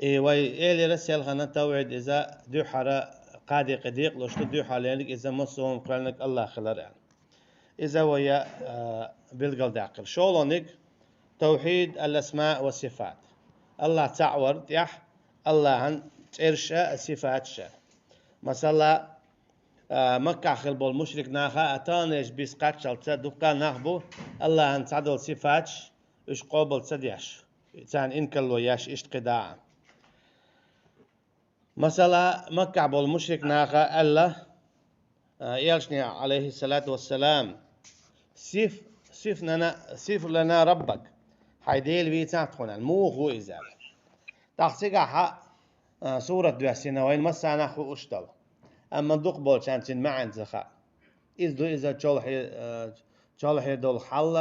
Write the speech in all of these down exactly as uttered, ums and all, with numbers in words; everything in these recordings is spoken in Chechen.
И вай элира селхана тавхьид иза дуьххьара кхаа декъе декъалуш ду, дуьххьара лерниг иза массо а хӀума кхоьллинарг АллахӀ хилар аьлла. Иза вай, а, билгалдаьккхира. ШолгӀаниг тавхьид ал-асмаъ ва сифат. АллахӀ цаӀ вар тӀехь, АллахӀан цӀераш а, сифаташ а. Масала, а, Маккахь хилла болу мушрик наха а таханлерчу бисса кхаччалца дуккха а нах бу, АллахӀан цхьадолу сифаташ уьш къобал ца деш, царна инкарло еш, иштта кхидӀа а. Масала, Маккахь болу мушрик наха аьлла, а, элчане, алейхиссалату вассалам: «Сиф, сиф лана, сиф лана раббак, хьайн Дела вийцахь тхуна», аьлла. «Муха ву иза?» аьлла. ТӀаккха цигахь а, а, сурат доьссина, вайна массарна а хууш долу. Амма дукхахболчарна цуьнан маьӀна ца хаьа. Иза ду иза чолхье-, а, чолхье долу хьал,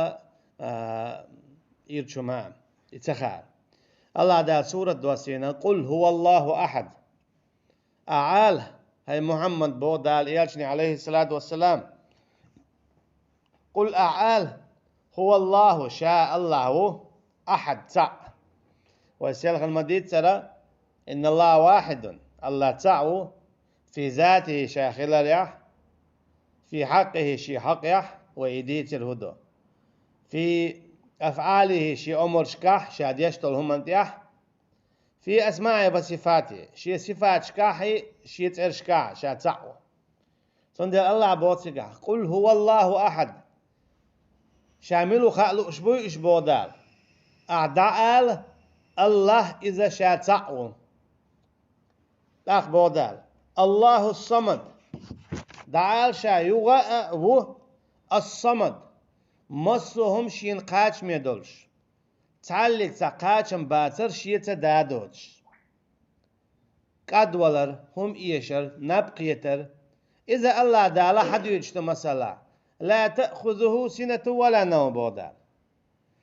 а, ирчу ма, и ца хаьа. АллахӀ Дала сурат доссийна: «Къул хӀуваллахӀу ахьад». Ахьа ала, хӀай Мухьаммад, боху Дала элчане, алейхиссалату вассалам. «Къул», ахьа ала: «ХӀуваллахӀу», ша АллахӀ ву, «ахьад», цхьаъ. Вай селхана ма-дийццара: «ИнналлахӀа вахьидун», АллахӀ цхьаъ ву, «фи затихӀи», ша хиларехь, «фи хьакъихӀи», шен хьакъехь, вай и дийцира хӀун ду, «фи афӀалихӀи», шен омрашкахь, ша деш долу хӀуманна тӀехь, «фи асмаихӀи ва сифатихӀи», шен сифаташкахьий, шен цӀерашкахь ша цхьаъ ву. Цундела АллахӀа боху цигахь: «Къул хӀуваллахӀу ахьад». Ша мила ву хаа лууш буй уьш, боху Дала? Ахьа дӀаала: «АллахӀ, иза ша цхьаъ ву». ТӀаккха боху Дала: «АллахӀу самад». ДӀаала ша юха а ву ас-самад, массо а хӀума шена кхачаме долуш, цхьаллиг цхьа кхачам бацар шеца да доцуш. КӀадвалар, хӀума эшар, наб кхетар. Иза АллахӀ Дала хьадуьйцуш ду масала: «Ла таъхузухӀу синатун ва ла навм», боху Дала.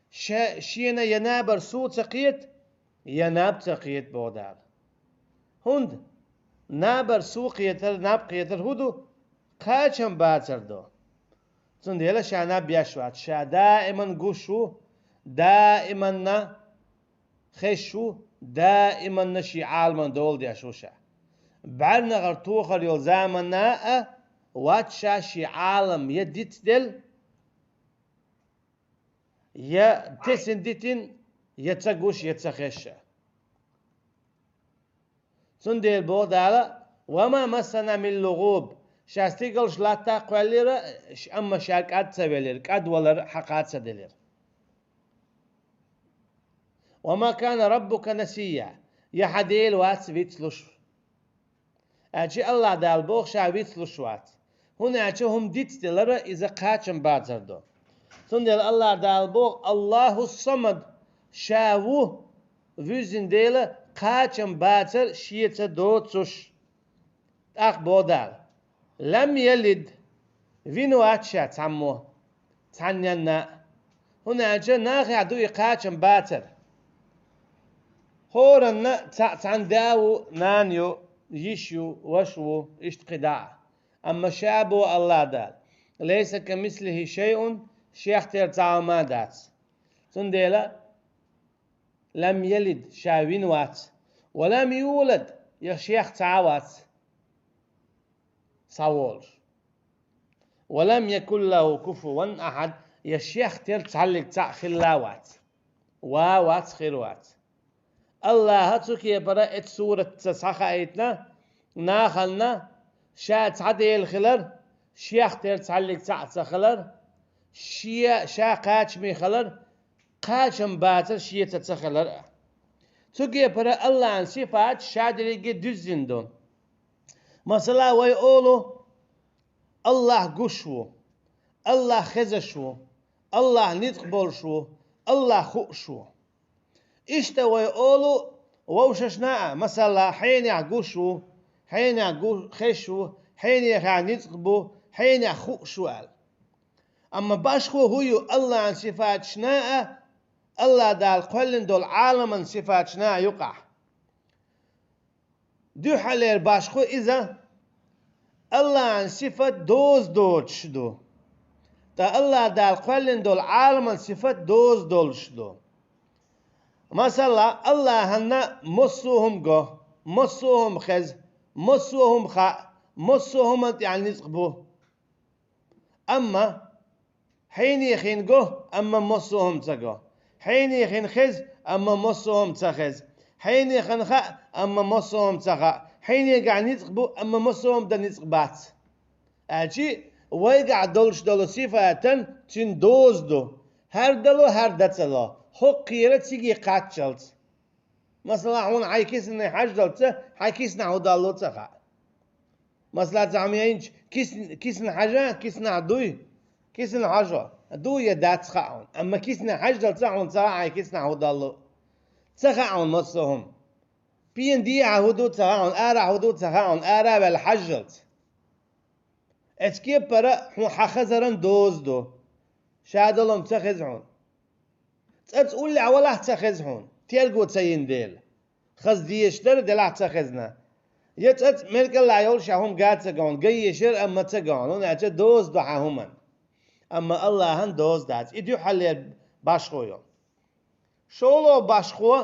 Ше-, шена я набар су ца кхета, я наб ца кхета, боху Дала. ХӀунда? Набар су кхетар, наб кхетар хӀун ду? Кхачам бацар ду. Цундела ша наб еш вац, ша даиман гуш ву, даиманна хезаш ву, даиманна шен Ӏаламан дола деш ву ша. БӀаьрнахара тохар йолу заманна а вац ша шен Ӏалам я дицделла, я тесна дитина, я ца гуш, я ца хезаш ша. Цундела боху Дала: «Ва ма массана мин лугӀуб». Ша стигалш латта а кхоьллира, ш-, амма ша кӀад ца велира, кӀадвалар хьакха а ца делира. «Ва ма кана раббука насийя». Я хьан Дела вац вицлуш. Аьлча АллахӀ Дала боху ша вицлуш вац. ХӀунда аьлча хӀума дицделара иза кхачам бацар ду. Цундела АллахӀ Дала боху: «АллахӀу самад», ша ву, вуьззина Дела, кхачам бацар шеца доцуш. ТӀаккха боху Дала: «Лам ялид», вина вац ша цхьаммо, цхьанненна а. ХӀунда аьлча нахехь ду и кхачам бацар. ХӀоранна цхьаъ цхьаьна да а ву, нана ю, йиша ю, ваша ву, иштта кхидӀа а. Амма ша боху АллахӀ Дала: «Лайса камислихӀи шайъун», шех тера цхьа а хӀума а дац. Цундела: «Лам ялид», ша вина вац, «ва лам юлад», я шех цхьа а вац схьаволуш. «Ва лам якун лахӀу куфуван ахьад», я шех тера цхьаллиг цхьаъ хилла а вац. Ва а вац, хир а вац. АллахӀа цу кепара эцу суратца схьахаийтина нахана ша цхьа Дела хилар, шех тера цхьаллиг цхьаъ ца хилар, шен, ша кхачаме хилар, кхачам бацар шеца ца хилар а. Цу кепара АллахӀан сифаташ ша дерриге дуьззина ду. Масала, вай олу: «АллахӀ гуш ву», «АллахӀ хезаш ву», «АллахӀ ницкъ болуш ву», «АллахӀ хууш ву». Иштта вай олу вовшашна а, масала, хьенех гуш ву, хьенех гу-, хезаш ву, хьенехьа ницкъ бу, хьенех хууш ву аьлла. Амма башхо хӀун ю АллахӀан сифаташна а, АллахӀ Дала кхоьллина долу Ӏаламан сифаташна а юкъахь? Дуьххьалера башхо иза АллахӀан сифат доза доцуш ду. Ткъа АллахӀ Дала кхоьллина долу Ӏаламан сифат доза долуш ду. Масала, Аллахьанна массо а хӀума го, массо а хӀума хеза, массо а хӀума хаьа, массо а хӀуманна тӀехь ницкъ бу. Амма хьенехин го, амма массо а хӀума ца го. Хьенехин хеза, амма массо а хӀума ца хеза. Хьенехин хаьа, амма массо а хӀума ца хаьа. Хьенегахь ницкъ бу, амма массо а хӀума дан ницкъ бац. Аьлчи, вайгахь долуш долу сифатан цуьнан доза ду. ХӀара дало, хӀара дан ца ло. ХӀокхера циге кхаччалц. Масала, хьуна хьайн кисанна хьаждалца, хьайн киснахь хӀу далло ца хаьа. Масала, цхьа хӀума яйнча, кис-, кисна хьажа, киснахь дуй, кисна хьажо, дуй я дац хаьа хьуна. Амма кисна хьаждалца хьуна ца хаьа хьайн киснахь хӀу далло. Ца хаьа хьуна массо а хӀума. Пена дехьа хӀу ду ца хаьа хьуна, арахь хӀу ду ца хаьа хьуна, ара а ваьлла хьажжалца. Эцу кепара хьуна хьан хазаран доза ду. Ша долу-м ца хеза хьуна. ЦӀаца уллехь валахь ца хеза хьуна, терго ца йина дела. Хаза дезаш дара, делахь ца хезна. Я цӀаца меркӀалла йолуш а хӀума га ца го хьуна, ган ешара, амма ца го хьуна, хӀунда аьлча доза ду хьан хӀуман. Амма Аллахьан доза дац, и дуьххьарлера башхо йо. ШолгӀа башхо,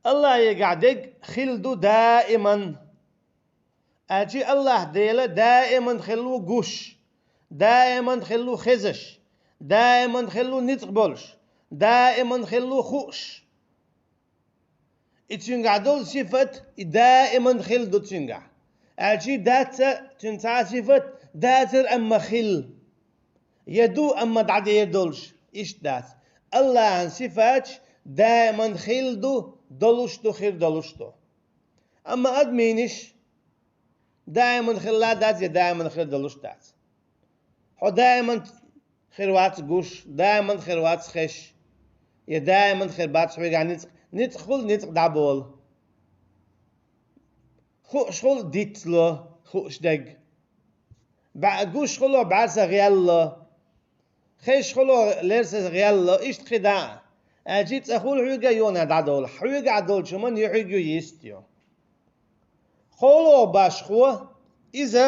Аллахьегахь дерг хилла ду даиман. Аьлчи Аллахь Дела даиман хилла ву гуш, даиман хилла ву хезаш, даиман хилла ву ницкъ болуш, даиман хилла ву хууш. И цуьнгахь долу сифат, и даиман хилла ду цуьнгахь. Аьлчи дац цуьнан цхьа а сифат, дацара, амма хилла. Я ду, амма дӀадер долуш, иштта дац. Аллахьан сифаташ даиман хилла ду, долуш ду, хир долуш ду. Амма адамийнаш даиман хилла дац, я даиман хир долуш дац. Хьо даиман хир вац гуш, даиман хир вац хезаш, я даиман хир бац хьоьгахь ницкъ. Ницкъ хуьлу, ницкъ дӀаболу. Хууш хуьлу, дицло, хууш дерг. БӀа-, гуш хуьлу, бӀаьрса гӀелло. Хезаш хуьлу, лерса гӀелло, иштта кхидӀа а. Аьлчи цкъа хуьлу хьоьга, юха дӀадолу. Хьоьгахь долчу хӀуман юьхьиг ю, йист ю. КхоалгӀа башхо, иза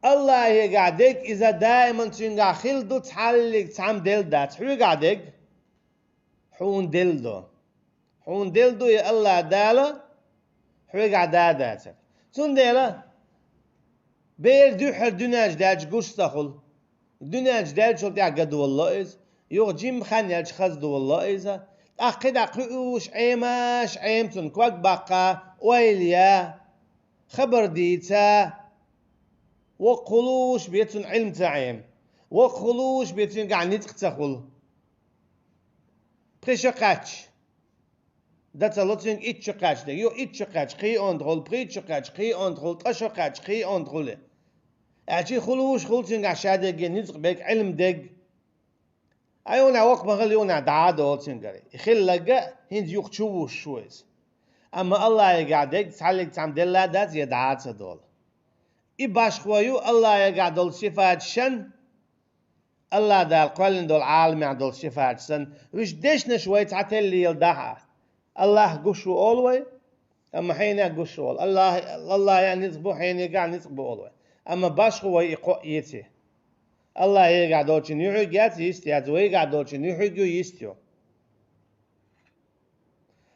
Аллахьегахь дерг, иза даиман цуьнгахь хилла ду, цхьаллиг цхьамма делла дац. Хьоьгахь дерг хьуна делла ду. Хьуна делла ду и Аллахь Дала, хьоьгахь да а дацара. Цундела бер дуьххьара дуьнен чу даьлча гуш ца хуьлу. Дуьнен чу даьллачул тӀаьхьа ган долало иза. Юха жимма хан яьлча хаза долало иза. ТӀаккха кхидӀа кхуьуш, Ӏемаш, Ӏема цунна ког баккха, ойла я, хабар дийца. Воккха хуьлуш бен цунна Ӏилма ца Ӏема. Воккха хуьлуш бен цуьнгахь ницкъ ца хуьлу. Пхи шо кхаьчча, дан ца ло цуьнга итт шо кхаьчча дерг. Юха итт шо кхаьчча кхин онда хуьлу, пхийтта шо кхаьчча кхин онда хуьлу, ткъа шо кхаьчча кхин онда хуьлу. Аьлчи хуьлуш хуьлу цуьнгахь ша дерриге ницкъ берг, Ӏилма дерг. Ай, юха воккха ма хила, юха дӀа а долу цуьнгара. И хилларг а хӀинца юха чу вуссуш ву иза. Амма Аллахьегахь дерг цхьаллиг цхьамма делла а дац, я дӀа а ца долу. И башхо ю Аллахьегахь долу сифаташ санна, Аллахь Дала кхоьллина долу Ӏаламехь долу сифаташ санна, уьш дешнаш вай цхьателлийла дахьа. Аллахь гуш ву олу вай, амма хьенех гуш ву олу. Аллахь, Аллахьегахь ницкъ бу, хьенегахь ницкъ бу олу вай. Амма башхо вай и кхоъ йици. Аллахьегахь долчун юьхьиг яц, йист яц, вайгахь долчун юьхьиг ю, йист ю.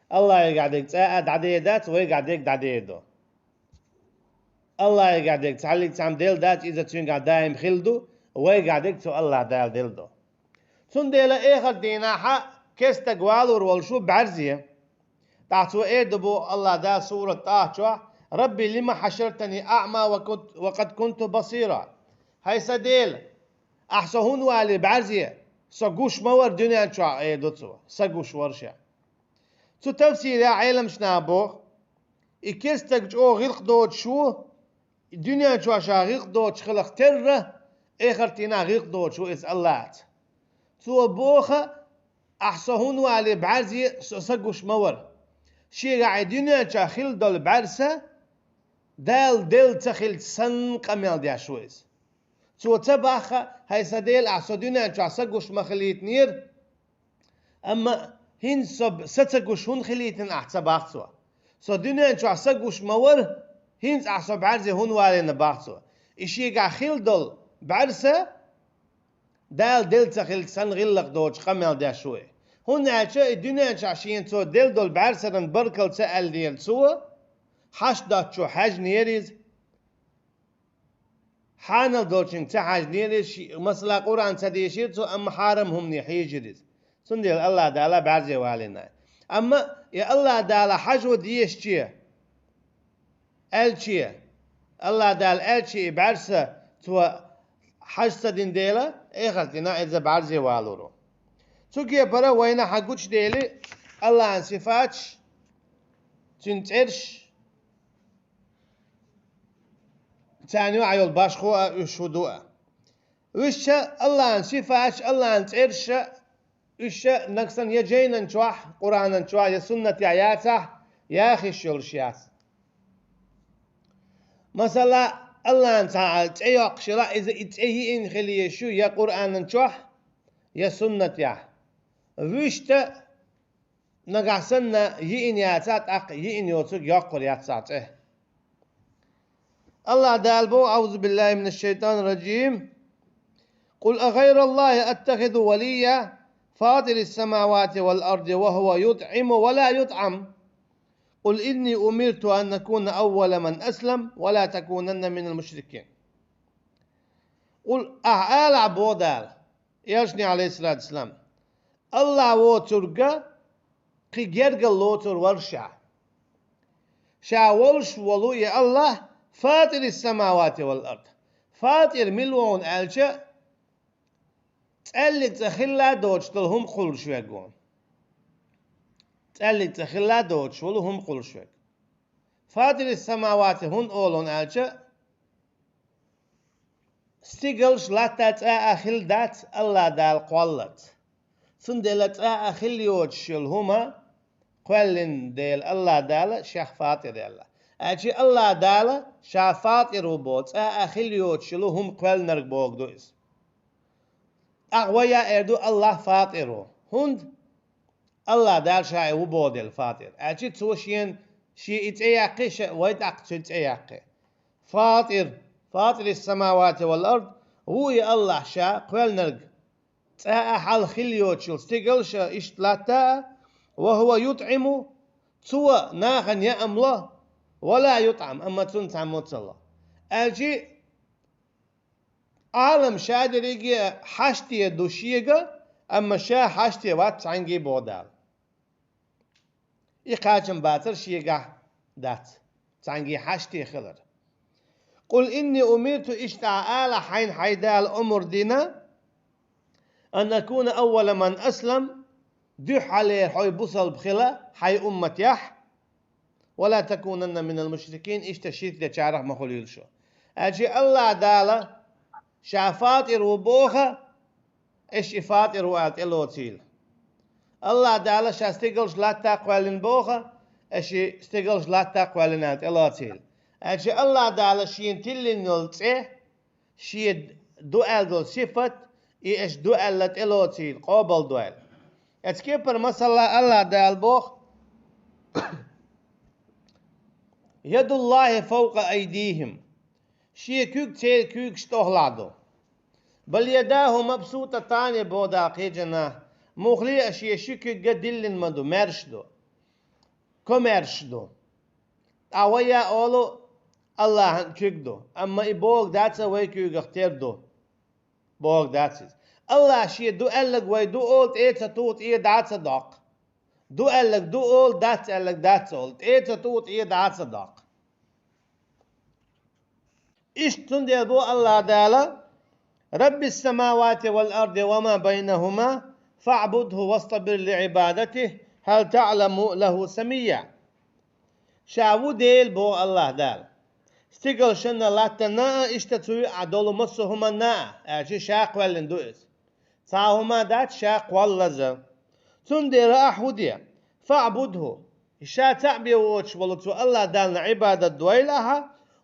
Аллахьегахь дерг цкъа а дӀадер дац, вайгахь дерг дӀадер ду. Аллахьегахь дерг цхьаллиг цхьамма делла дац, иза цуьнгахь даим хилла ду, вайгахь дерг цу Аллахь Дала делла ду. Цундела эхарт дийнахьа кестаг валур волуш ву бӀаьрзе. ТӀаккха цо эр ду боху Аллахь Дала сурат ТӀахьа чохь: «Рабби, лима хьашартани аъма ва кунт-, ва къад кунту басира». ХӀай сан Дела, ахь со хӀунда валий бӀаьрзе? Со гуш ма вара дуьнен чохь, эр ду цо, са гуш вара ша. Цу тафсирехь Ӏеламчу наха боху, и кестаг чӀогӀа гӀиллакх доцуш ву, и дуьнен чохь ша гӀиллакх доцуш хиларх терра, эхарт дийнахь гӀиллакх доцуш ву иза Аллахьца. Цо боху, ахь со хӀунда валий бӀаьрзе, со са гуш ма вара. Шегахь и дуьнен чохь хилла долу бӀаьрса Дала делла ца хилча санна къамел деш ву иза. Цо ца боху, хӀай сан Дела, ахь со дуьнен чохь са гуш ма хилийтинера, амма хӀинца со б-, са ца гуш хӀунда хилийтина ахь, ца боху цо. Со дуьнен чохь са гуш ма вара, хӀинца ахь со бӀаьрзе хӀунда валийна, боху цо. И шегахь хилла долу бӀаьрса Дала делла ца хилча санна гӀиллакх доцуш къамел деш ву и. ХӀунда аьлча и дуьнен чу шена цо делла долу бӀаьрсаран баркалла ца аьллера цо, хьашт доцчо хьаьжнера иза. Хьанал долчуьнга ца хьаьжнера иза, ши-, масала, Къуръан ца дешира цо, амма хьарам хӀумане хьежира иза. Цундела АллахӀ Дала бӀаьрзе валийна. Амма и АллахӀ Дала хьажо дезаче, аьлче, АллахӀ Дала аьлче и бӀаьрса цо хьажа ца дина дела, эхарт дийнахь иза бӀаьрзе валур ву. Цу кепара вайна хьан гучудели АллахӀан сифаташ, цуьнан цӀераш, царна юкъахь йолу башхо а, уьш хӀун ду а. Уьш ша АллахӀан сифаташ, АллахӀан цӀераш а, уьш ша нагахь санна я жайнан чохь, Къуръанан чохь, я суннатехь яцахь, яха йиш йолуш яц. Масала, АллахӀан цхьа цӀе йоккхуш елахь, иза и цӀе йиъна хила езаш ю я Къуръанан чохь, я суннатехь. Вуьшта нагахь санна йиъна яцахь, тӀаккха йиъна йоцург йоккхур яц цхьа цӀе. АллахӀ Дала боху: أعوذ بالله من الشيطان الرجيم. قل أغير الله أتخذ وليا فاطر السماوات والأرض وهو يطعم ولا يطعم. قل إني أمرت أن أكون أول من أسلم ولا تكونن من المشركين. Къул, ахьа алахь, боху Дала, элчане, Ӏалайхиссалату вассалам, АллахӀ воцург кхин гергарло лоцур вара ша. Ша волуш волу и АллахӀ, фатирис-самавати вал ард. Фатир мила ву аьлча, цӀаьллиг цкъа хилла а доцуш долу хӀума кхуллуш верг ву. ЦӀаьллиг цкъа хилла а доцуш волу хӀума кхуллуш верг. Фатирис-самавати хӀунда олу аьлча, стигалш, латта цкъа а хилла дац АллахӀ Дала кхоллалц. Цундела цкъа а хилла йоцуш йолу хӀума кхоьллина дела АллахӀ Дала шех фатир аьлла. Аьлча АллахӀ Дала ша фатир ву боху, цкъа а хилла йоцуш йолу хӀума кхоьллинарг бохург ду иза. ТӀаккха вай а эр ду АллахӀ фатир ву. ХӀунда? АллахӀ Дала ша и ву боху дела фатир. Аьлча цо шена, шен и цӀе яккхий, ша вай тӀаккха цуьнан цӀе яккхий. Фатир, фатирис-самавати вал ард, ву и АллахӀ ша кхоьллинарг, цкъа а хьалха хилла йоцуш йолу стигалш а, иштта латта а, ва хӀува ютӀиму, цо нахана яа а ло, ва ла ютӀам, амма цунна цхьаммо а ца ло. Аьлча Ӏалам ша дерриге а хьаште ду шега, амма ша хьаште вац цхьаьнгге боху Дала. И кхачам бацар шегахь дац, цхьаьнгге хьаште хилар. Къул инни умирту, иштта ахьа ала хьайна хьайн Дала омра дина, ан акуна аввала ман аслам, дуьххьалера хьо бусалба хила хьайн умматехь, ва ла такунанна минал мушрикин, иштта ширк дечарах ма хуьлийла шу. Аьлча АллахӀ Дала ша фатир ву боху, аш и фатир ву аьлла тӀелоцийла. АллахӀ Дала ша стигалш, латта кхоьллина боху, аш и стигалш, латта кхоьллина аьлла тӀелоцийла. Аьлча АллахӀ Дала шена тиллина йолу цӀе, шен ду аьлла долу сифат, и аш ду аьлла тӀелоцийла, къобалдойла. Эцу кепара масала АллахӀ Дала боху: «ЯдуллахӀи фавкъа айдихим». Шен куьг церан куьйгаш тӀехула ду. «Бал ядаху мабсутатани», боху Дала кхечанхьа, муххале а шен ши куьг диллина ма ду, маьрша ду, комаьрша ду. Ткъа вай а олу, АллахӀан куьг ду, амма и бохург дац вай куьйгах тера ду. Бохург дац иза. АллахӀа шен ду аьлларг вай ду олу, тӀе а ца туху, тӀе а дӀа а ца доккху. Ду аьлларг ду олу, дац аьлларг дац олу, тӀе а ца туху, тӀе а дӀа а ца доккху. Иштта цундела боху АллахӀ Дала: «Раббис-самавати вал арди ва ма байнахума, фаъбудху вастабир ли Ӏибадатихи, хьал таъламу лаху самийя». Ша ву Дела, боху АллахӀ Дала, стигалшна а, латтана а, иштта цу юкъахь долу массо а хӀуманна а, аьлча ша кхоьллина ду иза. Цхьа хӀума дац ша кхоллаза. Цундела ахьа хӀун де? «ФаъбудхӀу». Ша цхьаъ бен воцуш волу цу АллахӀ Дална Ӏибадат дойла ахьа,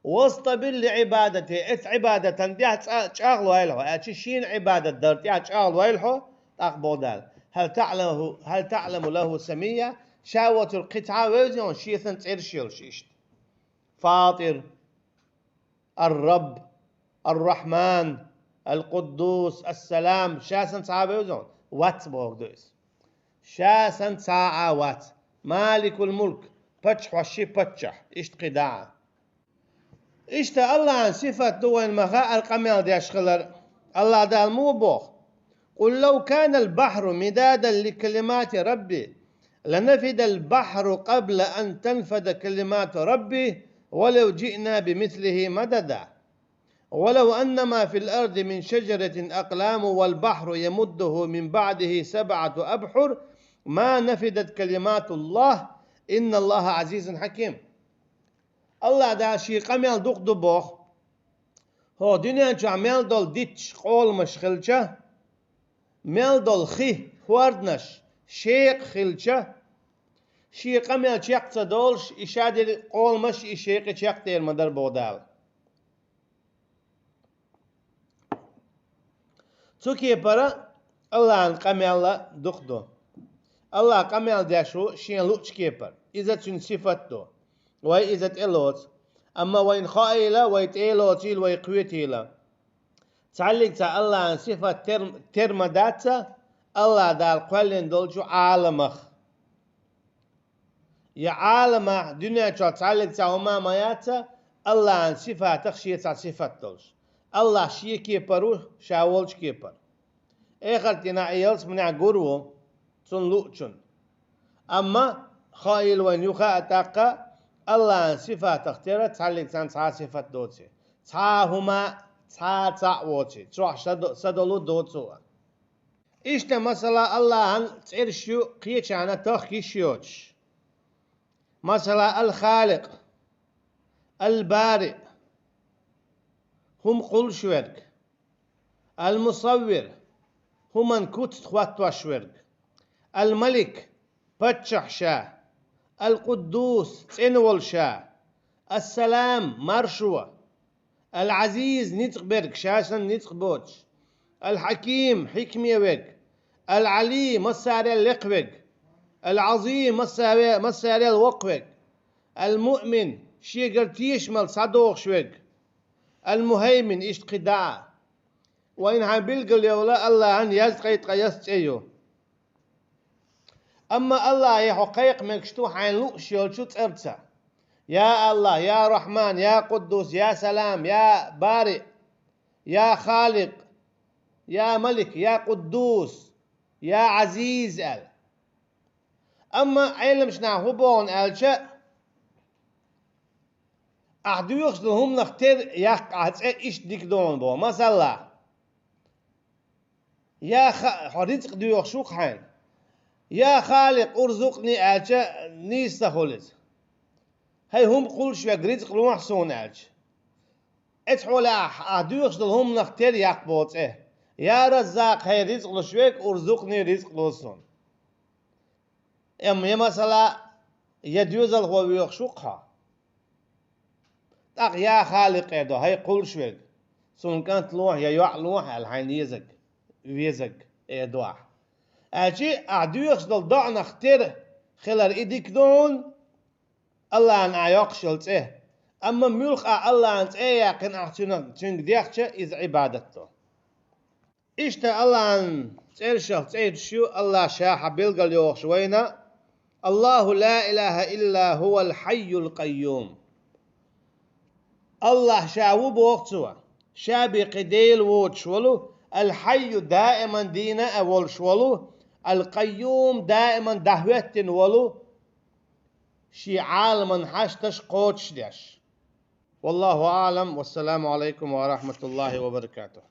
«вастабир ли ӀибадатихӀ», эцу Ӏибадатан тӀехь цкъа чӀагӀлойла хьо, аьлча шена Ӏибадат дар тӀехь чӀагӀлойла хьо, тӀаккха боху Дала: «Хьал таъламу, хьал таъламу лахӀу самийя», ша воцург кхин цхьа а вевзий хьуна, шен санна цӀераш йолуш иштта. ФатӀир, Ар-Рабб, Ар-Рахьман, Ал-Къуддус, Ас-Салам, ша санна цхьа а вевзий хьуна, вац бохург ду иза. Ша санна цхьа а вац. Маликул мулк, паччахьоши паччахь, иштта кхидӀа а. Иштта Аллахьан сифат ду вайна ма хаъара къамел деш хилар. Аллахь Дала муха боху: «قل لو كان البحر مدادا لكلمات ربي لنفد البحر قبل أن تنفد كلمات ربي ولو جئنا بمثله مددا». ولو أن ما في الأرض من شجرة أقلام والبحر يمده من بعده سبعة أبحر ما نفدت كلمات الله إن الله عزيز حكيم. Аллахь Дала шен къамел дукха ду боху. ХӀокху дуьнен чохь мел долу дитташ, къоламаш хилча, мел долу хи, хӀорданаш, шекъа хилча, шен къамел чекх ца долуш, и ша дерг къоламаш, и шекъа чекхдер ма дара боху Дала. Цу кепара Аллахьан къамел а дукха ду. Аллахь къамел деш ву шен луъучу кепара. Иза цуьнан сифат ду. Вай иза тӀелоцу. Амма вайна хаийла, вай тӀелоцийла, вай кхетийла, цхьаллиг цхьа Аллахьан сифат тер-, тера ма дац Аллахь Дала кхоьллина долчу Ӏаламах. Я Ӏаламах, дуьнен чохь цхьаллиг цхьа хӀума а ма яц Аллахьан сифатах шен цхьа сифат долуш. Аллахь шен кепара ву, ша волчу кепара. Эхарт дийнахь и ялсаманехь гур ву, цунна луъучунна. Амма хаийла вайна юха а тӀаккха, Аллахьан сифатах тера цхьаллиг цхьанна цхьа а сифат доций. Цхьа а хӀума, цхьа а цхьаъ воций. Чохь са до-, са долу доцу а. Иштта, масала, Аллахьан цӀераш ю кхечарна тахка йиш йоцуш. Масала, Ал-Халикъ, Ал-Бариъ, хӀума кхуллуш верг, Ал-Мусаввир, хӀуман куц хӀоттош верг, Ал-Малик, паччахь ша, Ал-Къуддус, цӀена волу ша, Ас-Салам, маршо, Ал-Ӏазиз, ницкъ берг, ша санна ницкъ боцуш, Ал-Хьаким, хьикме верг, Ал-Ӏали, массарел лекха верг, Ал-Ӏазим, массаве-, массарел воккха верг, Ал-Муъмин, шегара тешамал схьадохуш верг, Ал-Мухьаймин, иштта кхидӀа а. Вайна хьайн билгал йовла Аллахьан язткъе ткъайоьсна цӀе ю. Амма Аллахье хьо кхайкха мегаш ду хьайна лууш йолчу цӀарца: Я Аллахь, Я Рахьман, Я Къуддус, Я Салам, Я Бариъ, Я Халикъ, Я Малик, Я Къуддус, Я Ӏазиз аьлла. Амма Ӏеламчу наха хӀун боху аьлча, ахь доьхуш долу хӀуманах тера яккха ахь цӀе, иштта дика ду хьуна боху. Масала, Я Ха-, хьо рицкъ доьхуш ву-кх хьайна. Я Халикъ, урзукъни аьлча, нийса ца хуьлу иза. ХӀай хӀума кхуллуш верг, рицкъ лохьа суна аьлча. Эцу хьолехь ахь доьхуш долу хӀуманах тера яккха боху цӀе. Я Раззакъ, хӀай рицкъ луш верг, урзукъни, рицкъ ло суна. Амма я масала, я доьзалхо воьхуш ву-кх хьо. ТӀаккха Я Халикъ эр ду, хӀай кхуллуш верг, суна кӀант лохьа я йоӀ лохьа аьлла хьайна езарг, везарг эр ду ахь. Аьлча ахь доьхуш долу доӀанах тера хилар и дика ду хьуна, Аллахьан ахь йоккхуш йолу цӀе. Амма муьлхха а Аллахьан цӀе а яьккхина ахь цуьнан, цуьнга дехча, иза Ӏибадат ду. Иштта Аллахьан цӀерашах цӀераш ю Аллахь ша хьа билгал йохуш вайна: الله لا إله إلا هو الحي القيوم. Аллахь ша ву боху цо, ша бен кхин Дела воцуш волу, Ал-Хьайю, даиман дийна а волуш волу, Ал-Къайюм, даиман дӀахӀоьттина волу, шен Ӏаламан хьашташ кхочушдеш. والله أعلم، والسلام عليكم ورحمة الله وبركاته.